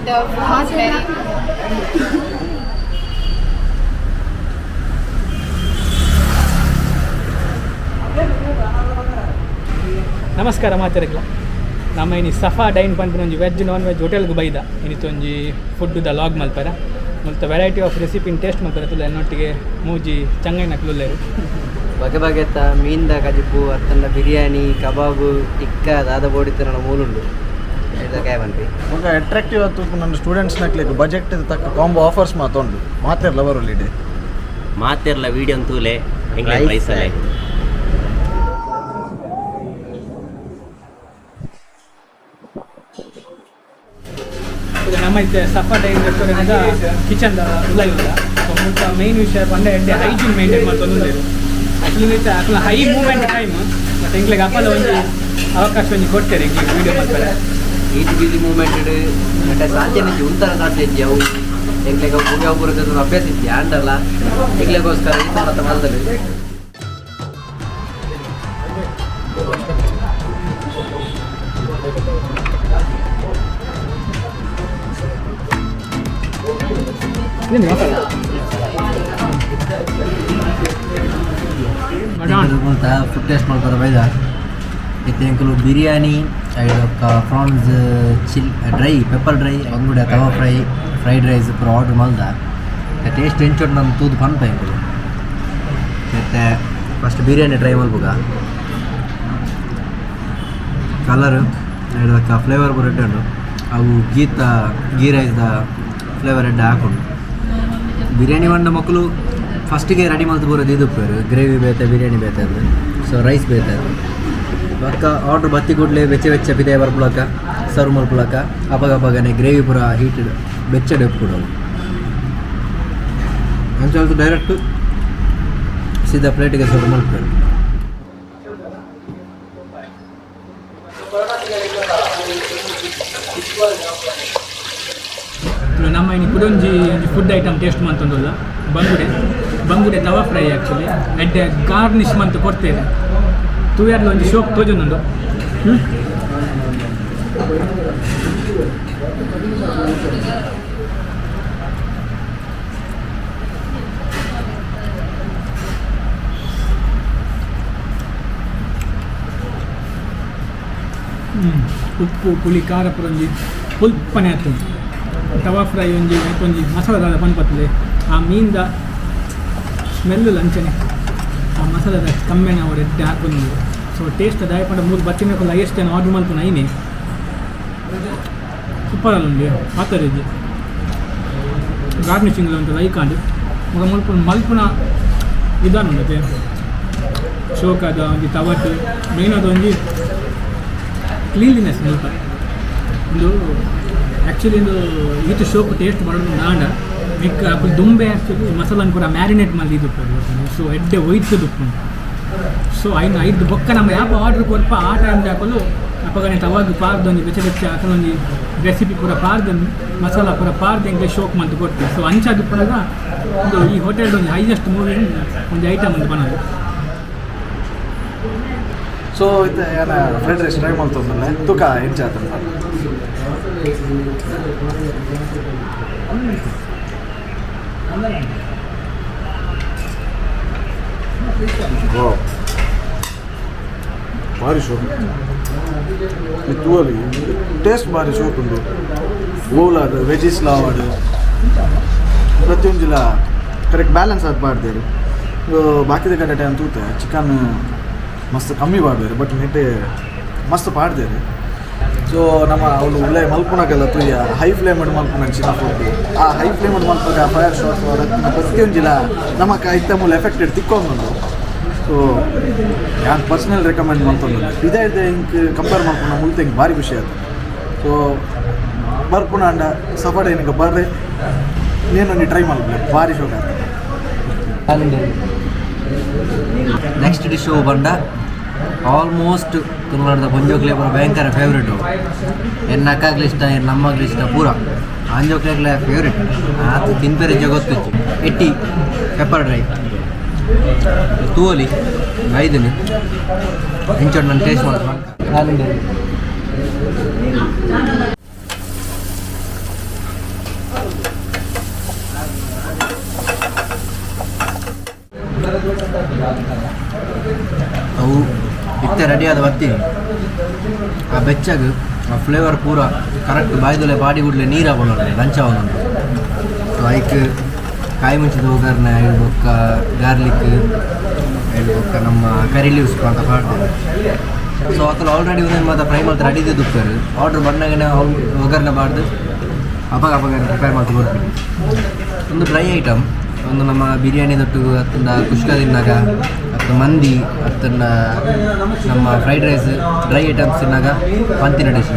The food is very good. ನಮಸ್ಕಾರ ಮಾತಾಡಕ್ಲ. ನಮ್ಮ ಇನಿ ಸಫಾ ಡೈನ್ ಪನ್ಪಿನ ಒಂಜಿ ವೆಜ್ ನಾನ್ ವೆಜ್ ಹೋಟೆಲ್ಗೆ ಬೈದ. ಇನಿತೊಂಜಿ ಫುಡ್ದ ಲಾಗ್ ಮಲ್ಪರ. ಮುಲ್ತ ವೆರೈಟಿ ಆಫ್ ರೆಸಿಪಿನ ಟೇಸ್ಟ್ ಮಲ್ಪರ. ತುಲೆ ಎನ್ನೊಟ್ಟಿಗೆ ಮೂಜಿ ಚಂಗೈನಕ್ಲು ಉಲ್ಲೆರ್. ಬಗೆ ಬಗೆತ ಮೀನ್ದ ಕಜಿಪು ಅತ್ತಂಡ ಬಿರಿಯಾನಿ, ಕಬಾಬು, ಟಿಕ್ಕ ದಾದ ಬೋಡಿತ್ತನ ಮೂಲುಂಡು ಕಾಯ್ ಪನ್ಪಿ. ಬೊಕ ಅಟ್ರಾಕ್ಟಿವ್ ಆತು ನನ್ನ ಸ್ಟೂಡೆಂಟ್ಸ್ ನಕ್ಲೆಗ್ ಬಜೆಟ್ ತಕ್ಕ ಕಾಂಬೋ ಆಫರ್ಸ್ ಮಾತೊಂಡು ಮಾತೆರ್ಲ ಬರೊಲಿಡೆ. ಮಾತೆರ್ಲ ವೀಡಿಯೋ ತೂಲೆ ಎಂಗ್ಲೇ Rice price ಅಲ್ಲೇ. ಇದು ನಮ್ಮ ಇತ್ತೆ ಸಫಾ ಡೈನ್ ರೆಸ್ಟೋರೆಂಟ್ ಕಿಚನ್ ಉಲ್ಲ ಉಲ್ಲ. ಮುಲ್ತ ಮೈನ್ ವಿಷಯ ಪಂಡ ಎಡ್ಡೆ ಹೈಜೀನ್ ಮೇಂಟೈನ್ ಮಲ್ತೊಂದುಲ್ಲೆರ್. ಆಕ್ಚುಲಿ ಇತ್ತೆ ಅಕ್ಲ ಹೈ ಮೂವ್ಮೆಂಟ್ ಟೈಮ್, ಬಟ್ ಎಂಕ್ಲೆಗ್ ಅಪಲ ಒಂಜಿ ಅವಕಾಶ ಒಂಜಿ ಕೊಡ್ತೇವೆ ಎಂಕ್ಲೆಗ್ ವೀಡಿಯೋ ಮಲ್ಪರೆ. ಈತ್ ಬಿಸಿ ಮೂವ್ಮೆಂಟ್ ಬಟ್ ಸಾಧ್ಯ ಇಜ್ಜಿ, ಉಂತರ ಸಾಧ್ಯ ಇಜ್ಜಿ. ಅವು ಎಂಕ್ಲೆಗ್ ಅವು ಪುಗೆ ಒಬ್ಬರು ಅಭ್ಯಾಸ ಇಜ್ಜಿ ಆಂಡಲ್ಲ ಎಂಕ್ಲೆಗೋಸ್ಕರ ಈತ ಮತ್ತೆ ಮಲ್ದಲ್ಲಿ. ಫುಡ್ ಟೇಸ್ಟ್ ಮಲ್ಪರ ಬೈದ. ಇತ್ತೆ ಎಂಕುಲು biryani, ಐಡೊಕ್ಕ prawns chill dry, pepper dry, ಬಂಗುಡೆ ತವಾ ಫ್ರೈ, ಫ್ರೈಡ್ ರೈಸ್ ಪೂರ ಆರ್ಡರ್ ಮಲ್ದ. ಟೇಸ್ಟ್ ಎಂಚೊಡು ನಮ್ ತೂದು ಪನ್ಪ ಎಂಕುಲು. ಮತ್ತು ಫಸ್ಟ್ ಬಿರಿಯಾನಿ ಟ್ರೈ ಮಲ್ಪುಗ. ಕಲರ್ ಐಡೊಕ್ಕ ಫ್ಲೇವರ್ ಪೂರ ಎಡ್ಡೆ ಉಂಡು. ಅವು ಗೀತ ಗೀ ರೈಸ್ದ ಫ್ಲೇವರ್ ಎಡ್ಡೆ ಹಾಕೊಂಡು. ಬಿರಿಯಾನಿ ಬಂಡ ಮಕ್ಕಳು ಫಸ್ಟಿಗೆ ರೆಡಿ ಮಲ್ತು ಪೂರ ದೀದುಪ್ಪೇರು. ಗ್ರೇವಿ ಬೇತೆ, ಬಿರಿಯಾನಿ ಬೇತೆ ಅದು, ಸೊ ರೈಸ್ ಬೇತೆ ಅದು. ಬೊಕ್ಕ ಆರ್ಡ್ರ್ ಬತ್ತಿ ಕೂಡಲೇ ಬೆಚ್ಚ ಬೆಚ್ಚ ಪಿದೆ ಬರ್ಪುಲಕ ಸರ್ವ್ ಮಲ್ಪುಲಕ. ಅಪಗ ಅಪಗನೆ ಗ್ರೇವಿ ಪೂರ ಹೀಟ್ ಬೆಚ್ಚಡೆ ಉಪ್ಪುಡವು. ಅಂಚ ಡೈರೆಕ್ಟ್ ಸೀದಾ ಪ್ಲೇಟಿಗೆ ಸರ್ವ್ ಮಲ್ಪೇರು. ನಮ್ಮ ಇನಿ ಕುಡೊಂಜಿ ಒಂಜಿ ಫುಡ್ ಐಟಮ್ ಟೇಸ್ಟ್ ಮಂತೊಂದುಲ್ಲ. ಬಂಗುಡೆ, ಬಂಗುಡೆ ತವಾ ಫ್ರೈ. ಆ್ಯಕ್ಚುಲಿ ಎಡ್ಡೆ ಗಾರ್ನಿಷ್ ಮಂತ್ ಕೊಡ್ತೇವೆ. ತೂಯರ್ಲ ಒಂಜಿ ಶೋಕ್ ತೋಜೊಂದುಂಡು. ಹ್ಮ್? ಹ್ಮ್. ಉಪ್ಪು ಪುಳಿ ಖಾರ ಪೂರ ಒಂಜಿ ಪುಲ್ಪನೆ ಆತುಂಡು. ತವಾ ಫ್ರೈ ಒಂಜಿ ಒಂಜಿ ಮಸಾಲ ದಾದ ಪನ್ಪತ್ಲೆ, ಆ ಮೀನ್ದ ಸ್ಮೆಲ್ ಲಂಚನೆ ಆ ಮಸಾಲದ ಕಮ್ಮೆನ ಅವರು ಎಡ್ಡೆ ಹಾಕೊಂಡು. ಸೊ ಟೇಸ್ಟ್ ದಾಯ ಪಂಡ ಮೂರು ಬತ್ತಿನ ಹೈಯೆಸ್ಟ್ ಏನು ಆರ್ಡ್ರ್ ಮಲ್ಪುನ ಐನೆ. ಸೂಪರ್ ಅಲ್ಲುಂಡು ಪಾತರಿಜ್ಜಿ. ಗಾರ್ನಿಷಿಂಗ್ ಉಂಟು, ಲೈಕ್ ಆಂಡ್ ಮಗ ಮಲ್ಪುನ ಮಲ್ಪುನ ವಿಧಾನ ಉಂಡತೆ. ಶೋಕದ ಒಂಜಿ ತವಟ್ ಮೇನ್ ಅದು ಒಂಜಿ ಕ್ಲೀನ್ಲಿನೆಸ್ ಮುಲ್ಪ. ಒಂದು ಆ್ಯಕ್ಚುಲಿ ಒಂದು ಈತ ಶೋಕ್ ಟೇಸ್ಟ್ ಮಾಡೋದು ನಾಂಡ ಮಿಕ್ಕ ಅಪ್ಪು ದುಂಬೆ ಆ್ಯಕ್ಚುಲಿ ಮಸಾಲನ್ ಪೂರ ಮ್ಯಾರಿನೇಟ್ ಮಲ್ದಿ ಉಪ್ಪು. ಸೊ ಎಡ್ಡೆ ಒಯ್ತದ ಉಪ್ಪು. ಸೊ ಐನು ಐದು ಬೊಕ್ಕ ನಮ್ಮ ಯಾಪ ಆರ್ಡ್ರ್ ಕೊರ್ಪ ಆ ಟೈಮ್ ಹಾಕಲು ಅಪಗನೆ ತವಾಗ ಪಾರ್ದು ಒಂಜಿ ಬೆಚ್ಚ ಬೆಚ್ಚ ಅಕಲೊಂಜಿ ರೆಸಿಪಿ ಪೂರ ಪಾರ್ದು, ಮಸಾಲ ಪೂರ ಪಾರ್ದು ಎಂಕ್ಲೆ ಶೋಕ್ ಮಂತ್ ಕೊಡ್ತೀವಿ. ಸೊ ಅಂಚಾದ್ ಉಪ್ಪುನಗ ಒಂದು ಈ ಹೋಟೆಲ್ ಒಂಜಿ ಹೈಯೆಸ್ಟ್ ಮೂವಿಂಗ್ ಒಂಜಿ ಐಟಮ್ ಒಂದು ಬನ್ನದು. ಸೊ ಇತ್ತೆ ಯಾನ ಫ್ರೈಡ್ ರೈಸ್ ಟ್ರೈ ಮಲ್ತೊಂದುಲ್ಲೆ, ತುಕ ಎಂಚ ಆತುಂಡು. ವಾವ್, ಭಾರಿ ಶೋಕ್ ತೂವಲಿ. ಟೇಸ್ಟ್ ಭಾರಿ ಶೋಕ್ ಉಂಡು. ಓಲಾಡ್ ವೆಜಿಸ್ ಲಾವಡ್ ಪ್ರತಿಯೊಂಜಿಲ ಕರೆಕ್ಟ್ ಬ್ಯಾಲೆನ್ಸ್ ಆದ್ ಪಾಡ್ದೇರು. ಬಾಕಿದ ಕಡೆ ಟೈಮ್ ತೂತೆ ಚಿಕನ್ ಮಸ್ತ್ ಕಮ್ಮಿ ಪಾಡ್ದೇರು, ಬಟ್ ನೆಟ್ಟೆ ಮಸ್ತ್ ಪಾಡ್ದೇರು. ಸೊ ನಮ್ಮ ಅವಳು ಉಳ್ಳೆ ಮಲ್ಪುನಗೆಲ್ಲ ತೂಯ ಹೈ ಫ್ಲೇಮ್ ಮಲ್ಪುನಂಚಿನ ಫುಡ್. ಆ ಹೈ ಫ್ಲೇಮ್ ಮಲ್ಪಗ ಫೈರ್ ಶಾಟ್ಸ್ ಪ್ರತಿಯೊಂಜಿಲ ನಮ್ಮ ಇತ್ತ ಮೂಲ ಎಫೆಕ್ಟೆಡ್ ತಿಕ್ಕೊಂದುಂಡು. ಸೊ ಯಾನ್ ಪರ್ಸನಲ್ ರೆಕಮೆಂಡ್ ಮಲ್ತೊಂದು ಇದೇ ಇದೆ. ಇಂಕ್ ಕಂಪೇರ್ ಮಲ್ಪುನ ಮುಲ್ತ ಇಂಕ್ ಭಾರಿ ಖುಷಿ ಆಯ್ತು. ಸೊ ಬರ್ಪುನ ಅಂಡ ಸಫಾ ಡೈನಿಂಗ್ ಬರ್ರೆ, ನೇನೊಂಜಿ ಟ್ರೈ ಮಲ್ಪಲೆ, ಭಾರಿ ಶೋಕ್ ಆಯ್ತು. ಆ್ಯಂಡ್ ನೆಕ್ಸ್ಟ್ ಡಿಶ್ ಬಂಡ ಆಲ್ಮೋಸ್ಟ್ ತುಳುನಾಡ್ದ ಪೊಂಜೋಕ್ಲೆ ಪೂರ ಭಯಂಕರ ಫೇವ್ರೇಟು. ಎನ್ನ ಅಕ್ಕಾಗ್ಲಿ ಇಷ್ಟ, ಎನ್ನ ನಮ್ಮಗ್ಲಿ ಇಷ್ಟ, ಪೂರ ಆಂಜೋಕ್ಲೆಗ್ಲ ಫೇವ್ರೇಟ್. ಆತು ತಿನ್ಪೆರೆ ಗೊತ್ತಿತ್ತು. ಎಟ್ಟಿ ಪೆಪ್ಪರ್ ಡ್ರೈ ತೂವಲಿ ಐದನಿ ಇಂಚೋಡು ನಾನು ಟೇಸ್ಟ್ ಮಾಡ್ತೀನಿ. ಆ್ಯಂಡ್ ಅವು ಇತ್ತೆ ರೆಡಿ ಆದ ಬತ್ತೀನಿ. ಆ ಬೆಚ್ಚಗ್ ಆ ಫ್ಲೇವರ್ ಪೂರ ಕರೆಕ್ಟ್ ಬಾಯ್ದೊಲೆ ಬಾಡಿ ಗುಡ್ಲೆ ನೀರು ಆಗೋಣ ಲಂಚ ಆಗೋಣ. ಸೊ ಐಕ್ ಕಾಯಿ ಮುಂಚಿದ ಒಗ್ಗರಣೆ ಬೊಕ್ಕ ಗಾರ್ಲಿಕ್ ಬೊಕ್ಕ ನಮ್ಮ ಕರಿ ಲೀವ್ಸ್ ಅಂತ ಮಾಡ್ತೇವೆ. ಸೊ ಅಕಲ್ ಆಲ್ರೆಡಿ ಒಂದೇನು ಮಾತ್ರ ಫ್ರೈ ಮಾಡ್ತಾರೆ ರೆಡಿ ಇದ್ದು ಆರ್ಡ್ರ್ ಬಂದಾಗನೇ ಅವ್ರು ಒಗ್ಗರಣೆ ಬಾರ್ದು ಅವಾಗ ಅವಾಗ ಪ್ರಿಪೇರ್ ಮಾಡ್ತು ಕೊಡ್ತೀನಿ. ಒಂದು ಡ್ರೈ ಐಟಮ್, ಒಂದು ನಮ್ಮ ಬಿರಿಯಾನಿ ದೊಟ್ಟಿಗೂ ಅತ್ತಂಡ ಕುಷ್ಕ ತಿನ್ನಾಗ ಅಥವಾ ಮಂದಿ ಅತ್ತಂಡ ನಮ್ಮ fried rice dry items ತಿನ್ನಾಗ ಪಂತಿನ ಡಿಶ್.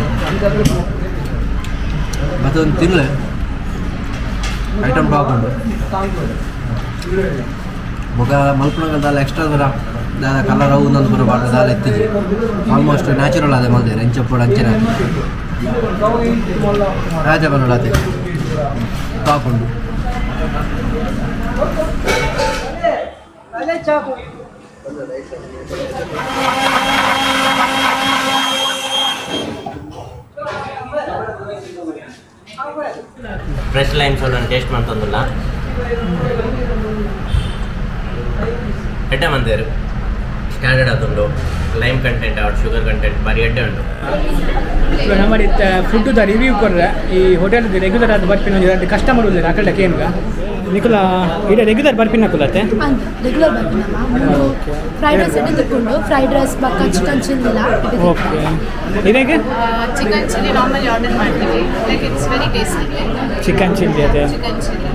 ಮತ್ತೊಂದು ತಿನ್ನಲೆ ಐಟಮ್ ಟಾಪ್ ಉಂಟು. ಬೊಕ ಮಲ್ಪುನಗ ದಾಲ ಎಕ್ಸ್ಟ್ರಾ ಬರ ದಾದ ಕಲರ್ ಅವು ಒಂದೊಂದು ಬರ ಬಾಡ ದಾಲ ಎತ್ತಿಜಿ ಆಲ್ಮೋಸ್ಟ್ ನ್ಯಾಚುರಲ್ ಅದೇ ಮಲ್ದೇರು ಎಂಚಪ್ಪಡು ಅಂಚನೆ ರಾಜ ಬನ್ನಡಾತೆ ಟಾಪ್ ಉಂಟು. Fresh lime soda taste ಮಾಡ್ತಂದಿಲ್ಲ ಎಡ್ಡೆ ಮಂದೇರು ಸ್ಟ್ಯಾಂಡರ್ಡ್ ಆತುಂಡು ಲೈಮ್ ಕಂಟೆಂಟ್ ಆವಡ್ ಶುಗರ್ ಕಂಟೆಂಟ್ ಬಾರಿ ಎಡ್ಡೆ ಉಂಟು. ಸೊ ನಮ್ಮ food the review ಕೊರ್ರೆ ಈ ಹೋಟೆಲ್ ರೆಗ್ಯುಲರ್ ಆದ ಬರ್ಪಿನ ಒಂಜಿ ರಡ್ಡ್ ಕಸ್ಟಮರ್ ಉಲ್ಲೆರ್ ಅಕಲ್ಡ ಕೇನ್ಗ ನಿಕುಲ ಇಡೆ ರೆಗ್ಯುಲರ್ ಬರ್ಪಿನ ಕುಲತೆ. ರೆಗ್ಯುಲರ್ ಬರ್ಪಿನಮ್ಮ. ಫ್ರೈಡ್ ರೈಸ್ ಎಡ್ಡೆ ತಿಕ್ಕೊಂಡು ಫ್ರೈಡ್ ರೈಸ್ ಬಕ್ಕ ಚಿಕನ್ ಚಿಲ್ಲಿಲ. ಓಕೆ, ಇರೆಗ್? Chicken chilli normally order ಮಾಡ್ತೀವಿ, like it's very tasty. Chicken chilli ಅದೇ. Chicken chilli,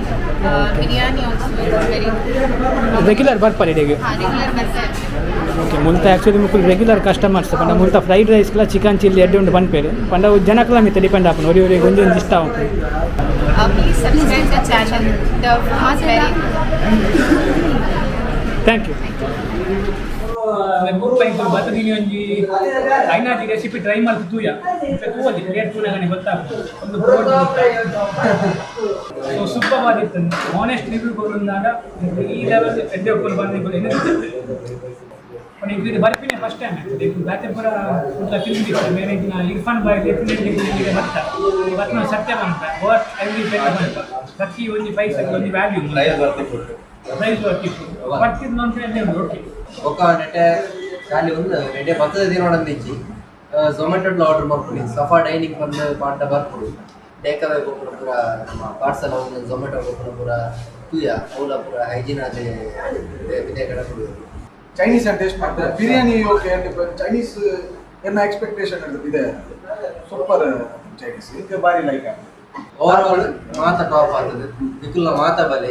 biryani also it's very. Regular ಬರ್ಪರ್ ಇಡೆಗ್? ಹಾಂ, ರೆಗ್ಯುಲರ್ ಬರ್ತಾ ಇರ್ತೀವಿ. ಓಕೆ, ಮುಲ್ತ ಆ್ಯಕ್ಚುಲಿ ಮುಕುಲ್ ರೆಗ್ಯುಲರ್ ಕಸ್ಟಮರ್ಸ್ ಪಂಡ ಮುಲ್ತ ಫ್ರೈಡ್ ರೈಸ್ಲ ಚಿಕನ್ ಚಿಲ್ಲಿ ಎಡ್ಡೆ ಉಂಡು ಪನ್ಪೇರು ಪಂಡ ಅವು ಜನಕ್ಲ ಮಿತ್ತ ಡಿಪೆಂಡ್ ಆಪುಂಡು, ಒರಿ ಒರಿ ಒಂಜಿ ಒಂಜಿ ಇಷ್ಟ ಆಪುಂಡು. Please subscribe the channel, the food is very thank you. ಬತ್ತದಿನಿ ಒಂಜಿ ಐನಾಜಿ ರೆಸಿಪಿ ಟ್ರೈ ಮಲ್ತ್ ತೂಯ ತೂವದಿ ಪ್ಲೇಟ್ ತೂನಗನೆ ಗೊತ್ತಾಗ್ತದೆ ಒಂದು. ಸೊ ಸೂಪರ್ ಆಗಿತ್ತು. ಆನೆಸ್ಟ್ ರಿವ್ಯೂ ಕೊಡುವಾಗ ಈ ಲೆವೆಲ್ ಎಡ್ಡೆ ಉಪ್ಪು ಬಂದು ಪಂಡ ಇದು ಬರ್ಪಿನ ಫಸ್ಟ್ ಟೈಮ್ ಆ್ಯಕ್ಚುಲಿ. ಬೇತೆ ಪೂರ ಕುಡ್ಲ ತಿಂದಿತ್ತು ಬೇರೆ. ಇರ್ಫಾನ್ ಬಾಯ್ ಡೆಫಿನೆಟ್ಲಿ ಇದೆ ಬತ್ತ ಬತ್ತ ಸತ್ಯ ಬಂತ ವರ್ತ್ ಎವ್ರಿ ಪೆನ್ ಬಂತ. ಪ್ರತಿ ಒಂಜಿ ಪೈಸೆಗೆ ಒಂಜಿ value. Price worth ಬರ್ತಿದ್ದು ಅಂತ ಹೇಳಿ. ಓಕೆ. ಬೊಕ್ಕ ನೆಟೆ ಖಾಲಿ ಒಂದು ನೆಟೆ ಬತ್ತದ ದಿನ ಇಜ್ಜಿ ಝೊಮ್ಯಾಟೊ ಆರ್ಡರ್ ಮಾಡ್ಕೊಡಿ. ಸಫಾ ಡೈನಿಂಗ್ ಬಂದು ಪಾಂಟ ಬರ್ಕೊಡು. ಟೇಕ್ ಅವೇ ಕೊಪ್ಪುನ ಪೂರ ನಮ್ಮ ಪಾರ್ಸಲ್ ಅವು ಝೊಮ್ಯಾಟೊ ಕೊಪ್ಪುನ ಪೂರ ತೂಯ ಅವಲ ಪೂರ ಹೈಜೀನ್ ಅದೇ ಇದೇ ಕಡೆ ಕೊಡುವುದು. ಚೈನೀಸ್ ಟೇಸ್ಟ್ ಮಾಡ್ತಾರೆ. ಬಿರಿಯಾನಿ ಓಕೆ, ಚೈನೀಸ್ ಎನ್ನ ಎಕ್ಸ್ಪೆಕ್ಟೇಷನ್ ಇದೆ. ಸೂಪರ್ ಚೈನೀಸ್ ಇದು ಬಾರಿ like. Over all ಮಾತ ಟಾಪ್ ಆಗ್ತದೆ. ನಿಕುಲ್ನ ಮಾತ ಬಲೆ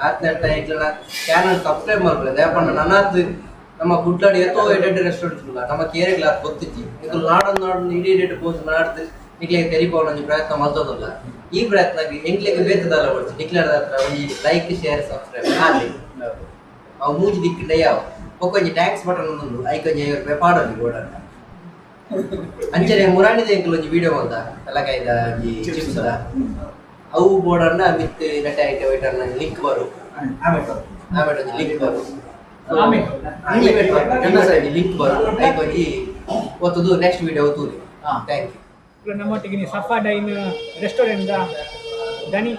ಆತ್ನೆಟ್ಟ ಎಂಕ್ಲೆನ ಚಾನಲ್ ಸಬ್ಸ್ಕ್ರೈಬ್ ಮಲ್ಪುಲೆ. ದಯಪಂಡ ನನಾತ್ ನಮ್ಮ ಕುಡ್ಲಾಡಿ ಎತ್ತೋ ಎಡೆಡ್ ರೆಸ್ಟೋರೆಂಟ್ ಉಲ್ಲ ನಮ್ಮ ಕೇರೆಗ್ಲ ಆತ್ ಗೊತ್ತಿಜ್ಜಿ. ನಿಕುಲ್ ನಾಡೊಂದು ನಾಡೊಂದು ಇಡೀ ಡೇಟ್ ಪೋದು ನಾಡ್ದು ನಿಕ್ಲೆಗ್ ತೆರಿಪಾವುನ ಒಂಜಿ ಪ್ರಯತ್ನ ಮಲ್ತೊಂದುಲ್ಲ. ಈ ಪ್ರಯತ್ನಗ್ ಎಂಕ್ಲೆಗ್ ಬೇತೆ ದಾಲ ಬೊಡ್ಚಿ, ನಿಕ್ಲೆನ ಹತ್ರ ಒಂಜಿ like share subscribe ಆಲೆ. ಅವು ಮೂಜಿ ದಿಕ್ಕಿಂಡ ಯಾವ ಬೊಕ್ಕ ಒಂಜಿ thanks button ಉಂಡು, ಐಕ್ ಒಂಜಿ 50 ರೂಪಾಯಿ ಪಾಡೊಲಿ ಬೋಡಂಡ. ಅಂಚನೆ ಮುರಾಣಿದ ಎಂಕುಲು ಒಂಜಿ ವಿಡಿಯೋ ಮಲ್ತ ಪೆಲಕಾಯಿದ ಒಂಜಿ ಚಿಪ್ಸ್ ಅವು ಬೋಡಂಡ ಮಿತ್ ನೆಟ್ಟ ಐಟೆ ವೈಟ್ ಲಿಂಕ್ ಬರು. ಆಮೇಲೆ ಒಂಜಿ ಲಿಂಕ್ ಬರು. ಲಿಂಕ್ ಬರು, ಐಕ್ ಒಂಜಿ ಒತ್ತುದು ನೆಕ್ಸ್ಟ್ ವಿಡಿಯೋ ತೂಲಿ. Thank you. ನಮ್ಮೊಟ್ಟಿಗೆ ನೀ ಸಫಾ ಡೈನ್ ರೆಸ್ಟೋರೆಂಟ್ ದನಿ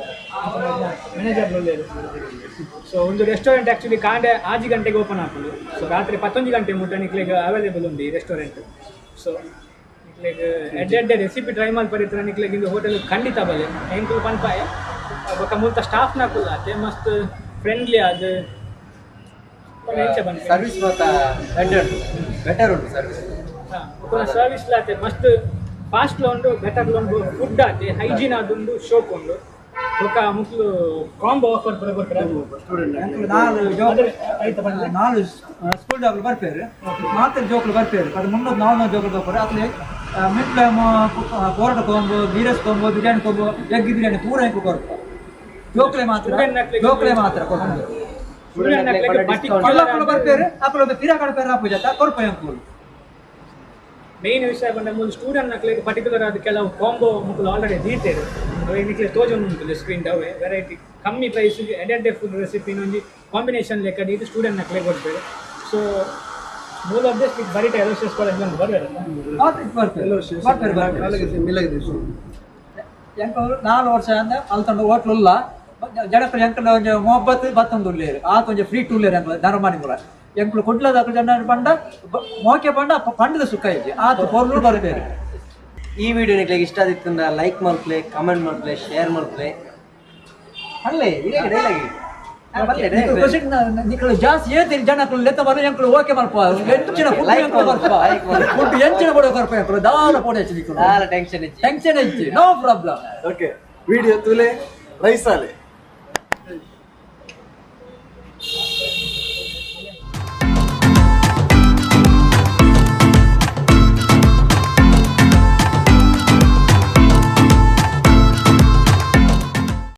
ಮ್ಯಾನೇಜರ್ ಒಳ್ಳೆಯದು. ಸೊ ಒಂದು ರೆಸ್ಟೋರೆಂಟ್ ಆ್ಯಕ್ಚುಲಿ ಕಾಂಡೆ 6 ಗಂಟೆಗೆ ಓಪನ್ ಆಪುಂಡು. ಸೊ ರಾತ್ರಿ 11 ಗಂಟೆ ಮುಟ್ಟ ನಿಕ್ಲೆಗ್ ಅವೈಲೇಬಲ್ ಉಂಡು ಈ ರೆಸ್ಟೋರೆಂಟ್. ಸೊ ನಿಕ್ಲೆಗ್ ಎಡ್ಡೆ ಎಡ್ಡೆ ರೆಸಿಪಿ ಟ್ರೈ ಮಲ್ಪರಿತ್ರ ನಿಕ್ಲೆಗ್ ಇಂದು ಹೋಟೆಲ್ ಖಂಡಿತ ಬಲೆ ಎಂಕುಲು ಪನ್ಪಾಯ. ಬೊಕ್ಕ ಮುಲ್ತ ಸ್ಟಾಫ್ ನಕುಲ್ಲ ಅತೆ ಮಸ್ತ್ ಫ್ರೆಂಡ್ಲಿ ಅದು ಎಂಚ ಪನ್ಪೆ. ಸರ್ವಿಸ್ ಮಾತ ಬೆಟರ್ ಉಂಟು, ಬೆಟರ್ ಉಂಟು ಸರ್ವಿಸ್. ಸರ್ವಿಸ್ ಲಾತೆ ಮಸ್ತ್ ಫಾಸ್ಟ್ ಉಂಡು, ಬೆಟರ್ ಉಂಡು ಫುಡ್ ಆತೆ, ಹೈಜೀನ್ ಆದುಂಡು, ಶೋಕ್ ಉಂಡು. ಬೊಕ್ಕ ಮುಕ್ಲು ಕಾಂಬೋ ಆಫರ್ ಪೂರ ಕೊರ್ಪೆರ. ನಾಲ್ ಜೋಕ್ ಐತ ಪನ್ಲೆ. ನಾಲ್ ಸ್ಕೂಲ್ ಜೋಕ್ಲು ಬರ್ಪೇರು, ಮಾತ್ರ ಜೋಕ್ಲು ಬರ್ಪೇರು. ಅದು ಮುನ್ನೂರು ನಾಲ್ನೂರು ಜೋಕ್ಲು ಬರ್ಪೇರು. ಅತ್ಲೆ ಮಿಟ್ paratha combo, ghee rice combo, biryani combo, egg biryani ಪೂರ ಎಂಕು ಕೊರ್ಪ ಜೋಕ್ಲೆ ಮಾತ್ರ. Student ನಕ್ಲೆಗ್ ಜೋಕ್ಲೆ ಮಾತ್ರ ಕೊರ್ಪುಂಡು. ಸ್ಟೂಡೆಂಟ್ ನಕ್ಲೆಗ್ particular ಅಲ್ಲಕುಲು ಬರ್ಪೇರು, ಅಕುಲು ಪಿರ ಕಡಪೇರು ಆಪುಜತ ಕೊರ್ಪ ಎಂಕುಲು. ಮೇನ್ ವಿಷಯ ಪಂಡ ಮೂಲು ಸ್ಟೂಡೆಂಟ್ ನಕ್ಲೆಗ್ ಪರ್ಟಿಕ್ಯುಲರ್ ಆದ ಕೆಲವು ಕಾಂಬೋ ಮುಕುಲು ಆಲ್ರೆಡಿ ದೀತೆರ್. ಅವೆ ನಿಕ್ಲೆ ತೋಜೊಂದು ಸ್ಕ್ರೀನ್ ಅವೆ ವೆರೈಟಿ ಕಮ್ಮಿ ಪ್ರೈಸ್ ಎಡ್ಡೆ ಫುಡ್ ರೆಸಿಪಿ ಒಂಜಿ ಕಾಂಬಿನೇಷನ್ ಲೆಕ್ಕ ದೀದ್ ಸ್ಟೂಡೆಂಟ್ ನಕ್ಲೆಗ್ ಕೊರ್ಪೆರ್. ಸೊ ಮೂಲ ಉದ್ದೇಶ ಬರಿಟ ಅಲೋಸಿಯಸ್ ಕಾಲೇಜ್ ಒಂದು ಬರ್ಬೇಕಲ್ಲ. ಬರ್ಪೇರು ಬರ್ಪೇರು ಬರ್ಪೇರು. ಎಂಕುಲು 4 ವರ್ಷ ಅಂದ ಅಲ್ತಂಡ ಹೋಟ್ಲ್ ಉಲ್ಲ. ಜನಕುಲು ಎಂಕಲ್ನ ಒಂಜಿ ಮೊಹಬ್ಬತ್ ಬತ್ತೊಂದುಲ್ಲೇರು. ಆತ ಒಂಜಿ ಫ್ರೀ ಟೂಲ್ಲೇರು ಎಂಕುಲು ನರಮಾನಿ ಪೂರ. ಎಂಕುಲು ಕುಡ್ಲದಕುಲು ಜನ ಪಂಡ ಮೋಕೆ ಪಂಡ ಪಂಡದ ಸುಖ ಇಜ್ಜಿ, ಆತ ಪೊರ್ಲು ಬರ್ಪೇರು. ಈ ವಿಡಿಯೋ ನಿಕ್ಲೆಗ್ ಇಷ್ಟ ಆದಿತ್ತಂಡ ಲೈಕ್ ಮಲ್ಪಲೆ, ಕಮೆಂಟ್ ಮಲ್ಪಲೆ, ಶೇರ್ ಮಲ್ಪಲೆ. ಅಲ್ಲೇ ಇದೇ ಡೈಲಾಗ್ ಬಲ್ಲೆ. ಖುಷಿ ನಿಕಲು ಜಾಸ್ತಿ ಏತಿರಿ ಜನಕುಲು ಲೆತ್ತ ಬರ ಎಂಕುಲು ಓಕೆ ಮಲ್ಪ ಎಂಚಿನ ಫುಡ್ Like ಎಂಕುಲು ಮಲ್ಪ, ಬರ್ಪ like ಮಲ್ಪ. ಫುಡ್ ಎಂಚಿನ ಕೊಡ ಬರ್ಪ ಎಂಕುಲು ದಾಲ ಪೋಡೆ ನಿಕುಲು. ದಾಲ ಟೆನ್ಷನ್ ಇಜ್ಜಿ. ಟೆನ್ಷನ್ ಇಜ್ಜಿ, ನೋ ಪ್ರಾಬ್ಲಮ್. ಓಕೆ, ವಿಡಿಯೋ ತುಲೆ, ರೈಸ್ ಆಲೆ.